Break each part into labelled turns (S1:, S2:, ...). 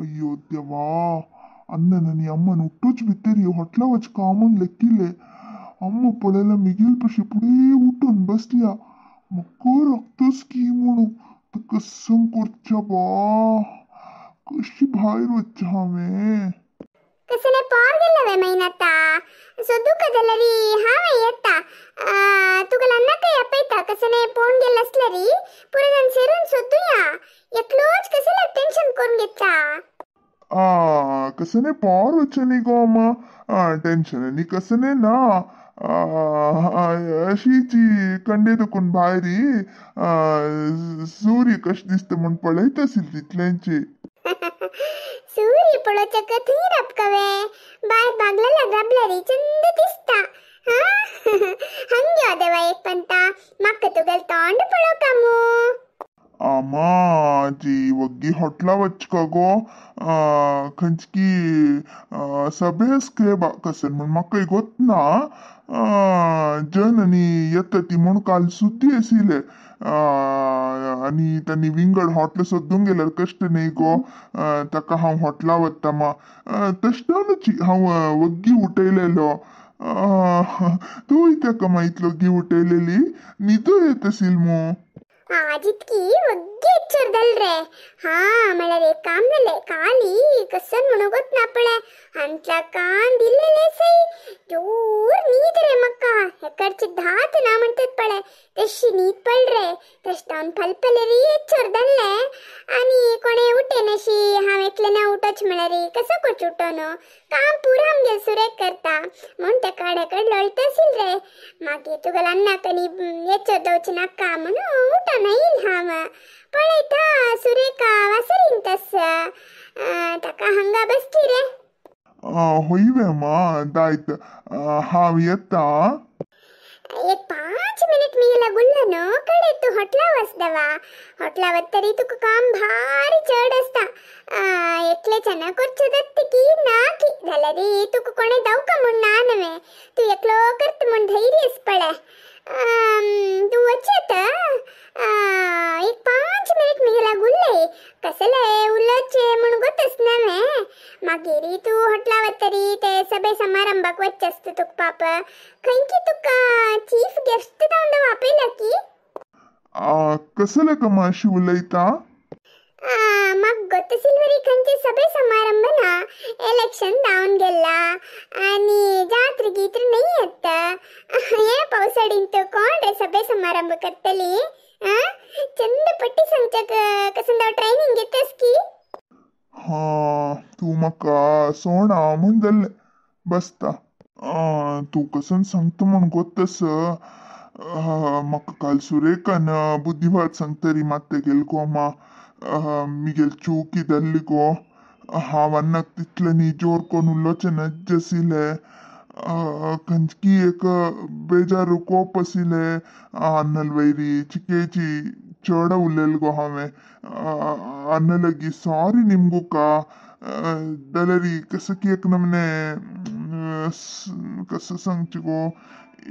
S1: अय्यो देवा, अन्नन आनी अम्मान उठूच भितर हॉटला वच कामून लेखिले. अम्मा पळयला मिगेल पशी फुडें उठून बसल्या. म्हाका रक्तच की म्हणून कसं करच्या बा, कशी भायर वच्चें हांवें.
S2: कसने पार गेल्लवे मैनाता सद्दुक जाल्यार हांवें येता. तुका लन्नाकय आपयता. कसने पोवन गेल्ले आसल्यार पुरो जाण सेरून सोदुया. एकलोच कसलें टेन्शन करून घेता.
S1: कसने पार वच्चें न्ही गो अम्मा, टेन्शन आनी कसने ना. अशीची कंडे दुखून भायर सूर्य कशें दिसता म्हूण पळयता आशिल्ली तितल्यांची.
S2: सूर्य पळोवच्याक थंय राबकावे भायर बागलेल्या राबल्यार चंद दिसता. हंग यो देवा एक पंता, म्हाका तुगेलें तोंड पळोवका मू.
S1: आमा जी वग्गी हॉटला वचका गो, खंयची सभेस के बा कसन म्हूण म्हाका गोत ना. जन आनी येता ती म्हूण काल सुद्दी आशिल्ले आनी तांणी विंगड हॉटल सोदूंक गेल्यार कश्ट न्ही गो. ताका हांव हॉटला वता मा तशें हांव वग्गी उठयलेलो. तूं ताका मा इतलो वग्गी उठयलेली न्हिदो येत आशिल्ली मू.
S2: जितकी वग्गी एच्चर रे. हा म्हळ्यार एक काम जालें काली कसन म्हणून गोत ना पळय हांतल्या कान दिल्लेले सई जोर न्हीद रे म्हाका. हेकडची धात ना म्हणटात पळय तशी न्हीद पड रे. तशें जावन फलफलेरी एच्चर जाल्लें आनी कोणें उठेनाशी. हांव एकलें ना उठोच म्हळ्यार कसो करचो उठोन, काम पुरो आमगेर सुरेक करता म्हूण ते काड्याकड लोळटा आशिल्लें रे. मागीर तुगेल्या अन्नाक आनी एच्चर जावचें नाका म्हणून उठोन येयल हांव. पळयता सुरेखा वासरीन तस ताका हांगा बसली रे.
S1: होय मा दायत हांव येता.
S2: एक 5 मिनिट मिगेला गुल्ला न्हू कडे तूं हॉटला वच देवा. हॉटला वतरी तुका काम भारी चड आसता. एकलेच्यान करचें जाता की ना की जाल्यार तुका कोणें दावका म्हूण ना न्हय, तूं एकलो करता म्हूण धैर्य आसा पळय. तूं वचत एक 5 मिनिट मिगेला गुल्ले कसले उलोवचें म्हूण गोतच न्हय. मागीर तूं हॉटला वतरी ते सभे समारंभाक वचचें आसता तुका पाप. खंयची तुका चीफ गेस्ट जावन आपयला की.
S1: कसले कमा अशी उलयता.
S2: म्हाका गोत सिल्वरी खंयचे सभे समारंभ ना इलेक्शन जावन गेल्ला आनी जात्र गीत्र न्हय येता. हे पावसाडीन तूं कोण रे सभे समारंभ करतली. चंद पट्टी सांगच्याक कसं ट्रेनिंग घेतस की.
S1: हा तूं म्हाका सोणा म्हूण जाल्लें बसता. तूं कसन सांगता म्हूण गोत तस. म्हाका काल सुरेखान बुद्धिवाद सांगतरी मात्ते गेल गो अम्मा. मिगेल चूकी जाल्ली गो. हांव अन्नाक तितलें न्ही जोर कोन्न उलोवचें नज्ज आशिल्लें. खंयची एक बेजार कोप आशिल्लें अन्नल वयरी चिकेची चड उलयलें गो हांवें. अन्ना लागीं सॉरी निमगुका जाल्यार कसं की एक नमने कसं सांगचें गो,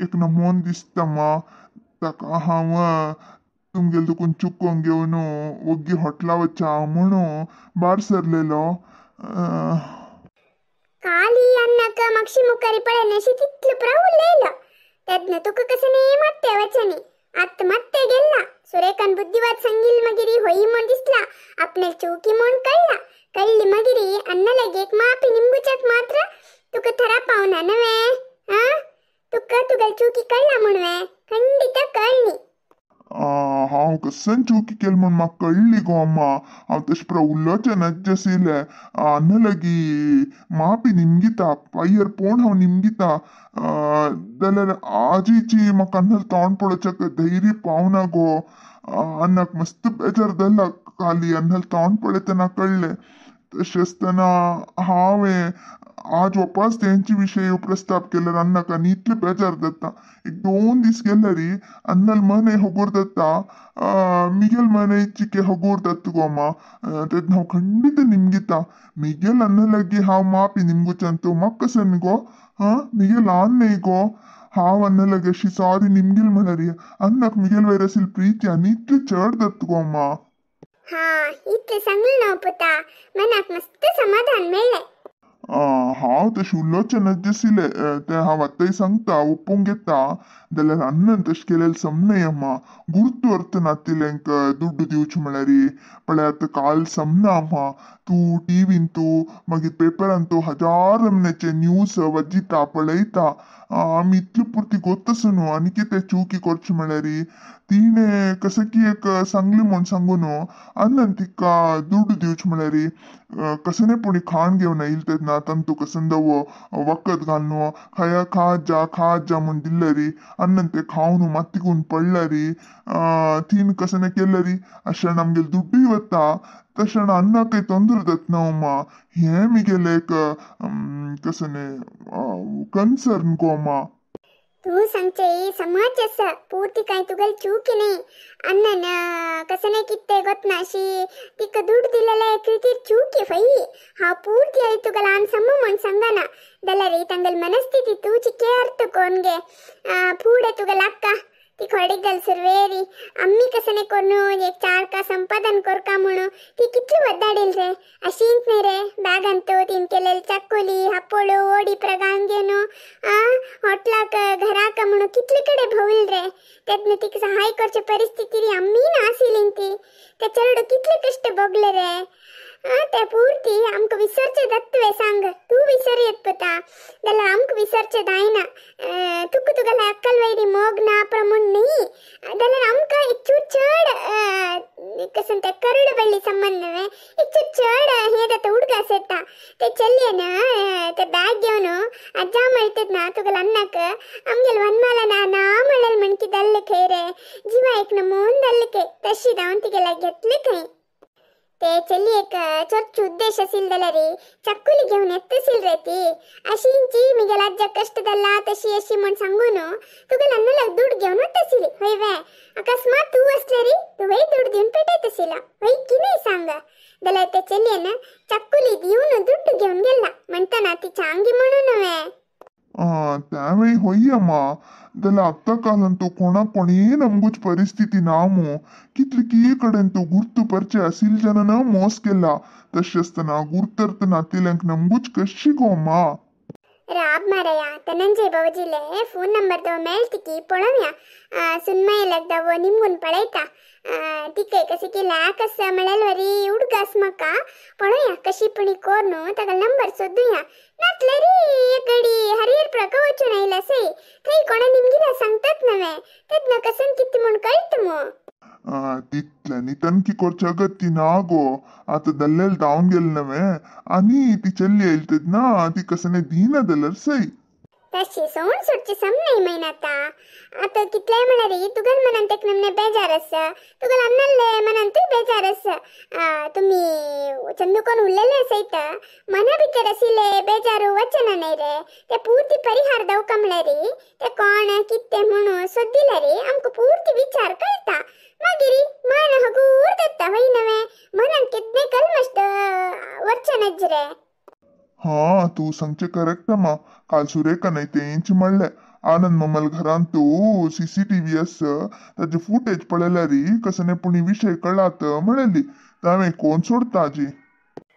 S1: एक नमोन दिसता मा ताका हांव तुमगेले दुकून चुकोवन घेवन वग्गी हॉटला वच्चा म्हणून भायर सरलेलो.
S2: काली अन्नाक मागशी मुखारी पळयनाशी तितलो पुरो उलयलो. तेन्ना तुका कसं न्ही मात्ते वचनी आतां मात्ते गेल्ला. सुरेखान बुद्धिवाद सांगील मागीर होई म्हूण दिसला आपणे चुकी म्हूण कळ्ळा. कळ्ळी मागीर अन्ना लागीं एक माफी निमगुच्याक मात्र तुका थरा पावना न्हय. आं तुका तुगेली चुकी कळ्ळा म्हूण वे खंडीत कळ्ळी.
S1: हांव कसन चुकी केली म्हूण म्हाका कळ्ळी गो अम्मा. हांव तशें पुरो उलोवचें नज्ज आशिल्लें. अन्ना लागीं माफी निमगिता पांयर पोवन हांव निमगिता. जाल्यार आजीची म्हाका अन्नाक तोंड पळोवच्याक धैर्य पावना गो. अन्नाक मस्त बेजार जाला काली अन्नाक तोंड पळयतना कळ्ळें. तशें आसतना हांवें आज वापस तेंचे विशय प्रस्ताप केल्यार अन्नाक आनी इतलें बेजार जाता. एक 2 दीस गेल्यार अन्नाल मनय हगूर जाता. मिगेल मनय चिके हगूर जाता गो अम्मा. तेन्ना हांव खंडीत निमगिता मिगेल अन्ना लागीं हांव माफी निमगुच्यान तूं म्हाका कशें न्ही गो. हां मिगेल ल्हान न्ही गो. हांव अन्ना लागीं अशी सॉरी निमगील म्हळ्यार अन्नाक मिगेल वयर आशिल्ली प्रिती आनी इतली चड जाता गो अम्मा.
S2: हा इतलें सांगलें ना पुता, मनाक मस्त समाधान मेळ्ळें.
S1: हांव तशें उलोवचें नजशिल्लें, तें हांव आतांय सांगता ओप्पूंक घेता. जाल्यार अन्नान तशें केलेलें समनय अम्मा, गुर्तू अर्थ नातिल्ल्यांक दुड्डू दिवचें म्हळ्यार. पळय आतां काल समना अम्मा, तूं टिवीन तूं मागीर पेपरान तूं हजार नमन्याचे न्यूज वाजिता पळयता. आमी इतले पुरती गोत्तस न्हू आनी कितें चुकी करची म्हळ्यार. तिणें कशें की एक सांगली म्हूण सांगू न्हू, अन्नान तिका दुड्डू दिवचें म्हळ्यार. कसने पुणी खाण घेवन येयले तेन्ना तांतू कसंदव वखद घालून खाया खा जा खा जा म्हूण दिल्ले री, अन्नान ते खावन मात्तिकून पडले री. तीन कसने केले री, अशें आमगेले दुड्डूय वता, तशें अन्नाकय ತೊಂದರೆ जाता अम्मा. हें मिगेलें एक कसने कन्सर्न गो अम्मा.
S2: तूं सांगचें समाज आसा पूर्ती कांय तुगेली चूक न्ही. अन्नान कसने कितें गोतना अशी तिका दुड दिलेले कृती चूक फई. हांव पूर्ती आई तुका ल्हान सम्म म्हूण सांगना, जाल्यार तांगेली मनस्थिती तूं चिके अर्थ कोन गे. फुडें तुगेले अक्का ती खोडीक जाल सुरवेरी आम्मी कसने कोरून एक चार का संपादन करका म्हणून ती कितली वद्दाडील रे. अशींच न्ही रे, बॅगांत तीन केलेले चक्कुली हापोळू ओडी प्रगान घेवन हॉटलाक घराक म्हणून कितले कडेन भोवल रे. तेन्ना तिका सहाय करचे परिस्थिती आम्मी नाशिल्ली ती, ते चेडू कितले कश्ट भोगले रे. ते पूर्ती आमकां विसरचें दत्तवे सांग, तूं विसर येत पुता, जाल्यार आमकां विसरचें जायना. तुका तुगेले अक्कल वयरी मोग ना प्रमूण न्ही, जाल्यार आमकां एक चड कसं ते करुड बळ्ळी संबंद न्हय, एक चड हें जाता उडगास येता. ते चलयेन ते बॅग घेवन आज्जा मेळटत ना तुगेले अन्नाक, आमगेले वनमाला ना ना म्हणलें म्हण की दल्ले खंय रे, जिवा एक नमून दल्ले खंय, तशी जावन तिगेल्या घेतले खंय. ते चलयेक चोरचे उद्देश आशिल्ले जाल्यार चक्कुली घेवन येतशील रे ती. अशींची मिगेल्या आज्जा कश्ट जाल्ला तशी अशी म्हूण सांगून तुगेल्या अन्नाक दूड घेवन वताशिल्ली हय वे. अकस्मात तूं आसल्यार तुवेंय दूड दिवन पेटयतशिला हय की न्हय सांग. जाल्यार ते चलयेन चक्कुली दिवन दुड्ड घेवन गेला म्हणटना ती चांगी म्हणून वे.
S1: तेंवूय होय अम्मा, जाल्यार आतां कालान तूं कोणाक कोणें नमगूच परिस्थिती ना मू, कितले की कडेन तूं गुर्तू परचे आशिल्ले जनान मोस केला. तशें आसतना गुर्तर्थ नातिल्यांक नमगूच कशी गो अम्मा.
S2: राब माराया धनंजय भावजीले फोन नंबर दव मेळटकी पळोवया, सुनमय लागदावो निमगून पळयता. तिका कशें की लाक आसा म्हळ्यार वरी उडगास म्हाका, पळोवया कशी पुणी कोरून ताका नंबर सोदुया. नातल्यार एक घडी हरिहर प्रका वचून आयला सय, थंय कोणा निमगिना सांगतात नव्हे, तेन्ना कसन कितें म्हूण कळटा मू.
S1: तितल्यानी तनकी करच्या अगत्य ना गो, आतां दल्लेल धांवन गेले नव्हे आनी ती चल्ली येयली तेन्ना ती कसने दिना जाल्यार सय.
S2: तशी सोण सोडची सम न्हय मैनाता. आतां कितलेंय म्हळ्यार तुगेल मनांत एक नमने बेजार आसा, तुगेल अन्नाले मनांतूय बेजार आसा. तुमी चंदूकोन उरलेले सयत मना भितर आशिल्ले बेजारू वचना न्हय रे. ते पूर्ती परिहार दवका म्हळ्यार ते कोण कितें म्हणून सोदिल्यार आमकां पूर्ती विचार कळटा. मागीर मन हगूर जाता हय नव्हे, मनांत कितलें कल्मश वचनच रे.
S1: हा तूं सांगचें करेक्ट अम्मा. काल सुरेखा न्हय तेंच म्हणलें, आनंद मामाल घरांत तूं सीसीटीव्ही आसा ताजे फुटेज पळयल्यार कसने पुणी विशय कळात म्हणली, तांवें कोण सोडता आजी.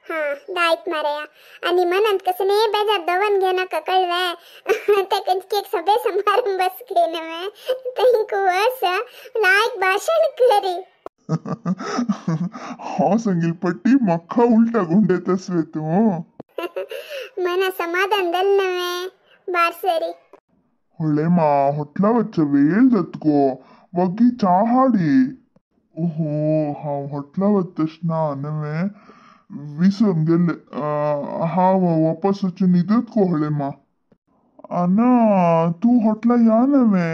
S2: हा दायत मारया आनी मनांत कसने बेजार दवन घेवनाका कळवें. ते एक सभे समारंभ बस नव्हे, thank you आसा लायक भाशण करी.
S1: हांव सांगील पट्टी म्हाका उलटा गुंडेतसवे तूं.
S2: मना समाधान दल नव्हे बारसरी.
S1: ಹೊಳ್ಳೆ ಮಾ ಹೊಟ್ಲ ವಚ್ಚ ವೇळ ದತ್ಕೋ वग्गी चा हाडी. ओहो हांव ಹೊಟ್ಲ वतशना नव्हे विसरून गेल्ले. हांव वापस वचून न्हिदत गो ಹೊಳ್ಳೆ मा. आना तूं ಹೊಟ್ಲ या नव्हे,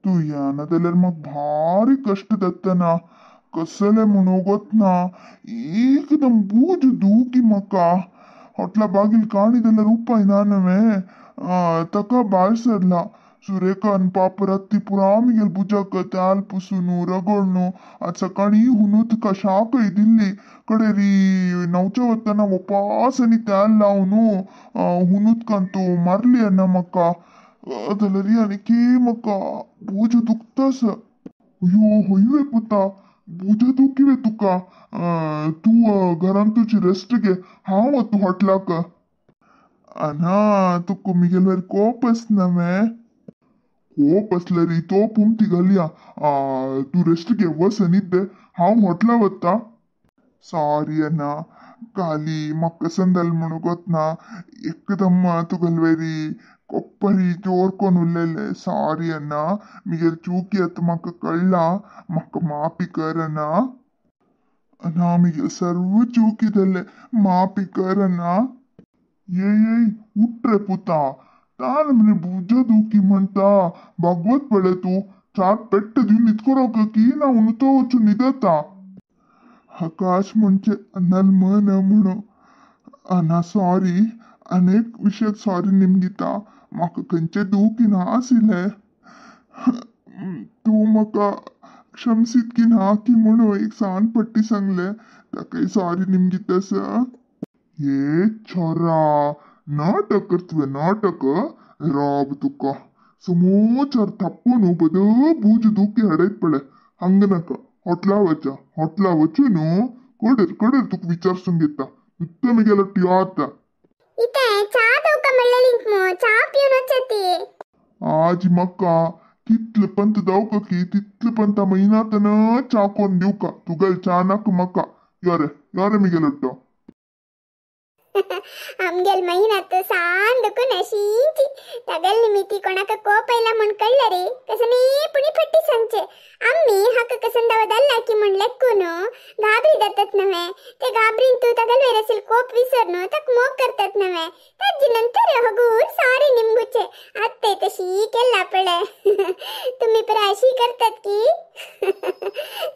S1: तूं याना जाल्यार म्हाका भारी कश्ट जातना, कसले म्हणूं गोतना, एकदम बूज दुखी म्हाका. ಹೊಟ್ಲ ಬಾಗಿल काणी जाल्यार उपाय ना नव्हे. ताका भायर सरला सुरेखान पाप राती पुरा मिगेल भुजाक त्याल पुसून रगडनु आज सकाळी हुनू तुका शाकय दिल्ली कडेरी नवच्या वतना वपास आनी त्याल लावन हुनूतकान तूं मारली ना म्हाका. जाल्यार आनी की म्हाका भूज दुखतास. अयो हय पुता, बुजा दुखी वे तुका. तूं घरान तुजी रेस्ट घे, हांव वता हॉटलाक. अना तुका मिगेल वयर कोप आसना वे? कोप आसल्यार तो पुमती घालया. तूं रेस्ट घे, वच न्हिद, हांव हॉटला वता. सॉरी अना, काली म्हाका कसन जालें म्हणून गोतना, एकदम तुगेले वयरी कोप्परी जोर कोन उलयलें. सॉरी अना, मिगेल चूकी आतां म्हाका कळ्ळां, म्हाका माफी कर अना. अना मिगेल सर्व चूकी जालें, माफी कर अना. ये ये उठ रे पुता, तान मरे भुजा दुखी म्हणटा, भागवत पळय तूं. चार पेट्ट दिवन न्हिदको रावका की ना उनुतो वचून न्हिदता. आकाश म्हणजे अन्नाल मन म्हणून. अना सॉरी, अनेक विशयाक सॉरी निमगिता. म्हाका खंयचें दुखी ना आशिल्लें, तूं म्हाका क्षमसीत की ना की म्हणून एक सान पट्टी सांगलें, ताकाय सॉरी निमगिता सर. ये छोरा नाटक करतवे नाटक, राब तुका समोचार थप्पून बद बूज दुखी हाडयत पळय. हांगा नाका, हॉटला वचा, हॉटला वचून कोडर कोडर तुका विचारसून घेता. नुत्तो मिगेलो टियो आता.
S2: इते चा दवका म्हणलेली मो, चा पिवन वचती.
S1: आजी म्हाका कितले पंत दवका की तितले पंत म्हयन्यातन चा कोन्न दिवका. तुगेल चा नाका म्हाका. यो रे यो रे मिगेलो टियो.
S2: आमगेल महिनात सान दुखून अशींची तगल निमिती कोणाक कोप आयला म्हूण कळ्ळें रे, कसनी पुणी फट्टी सांगचे. आमी हाका कसन दवदल्ला की म्हूण लेक्कून गाबरी जातात नव्हे, ते गाबरीन तूं तगल वयर आशिल्लो कोप विसरून ताका मोग करतात नव्हे. ताजे नंतर हगूर सारी निमगुचे. आत्ताय तशी केला पळय. तुमी परा अशी करतात की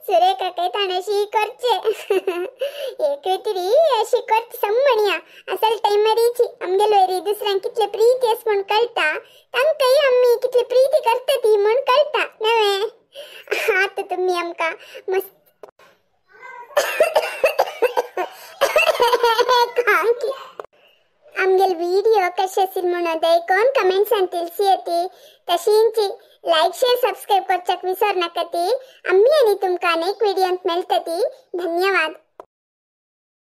S2: सुरेखाकय ताणें अशी करचे. एक तरी अशी करचे सम्मणया असल टायमारीची आमगेल वयरी दुसऱ्यांक कितले प्रीती आस म्हूण कळटा, तांकांय आमी कितली प्रीती करता ती म्हूण कळटा नव्हे. आतां तुमी आमकां मस्त आमगेल व्हिडिओ कशे आशिल्ले म्हणून दयकून कमेंट्सान तिलसी येती. तशींची लायक शेअर सबस्क्राईब करच्याक विसर नाका. ती आमी आनी तुमकां अनेक व्हिडियोंत मेळटली. धन्यवाद.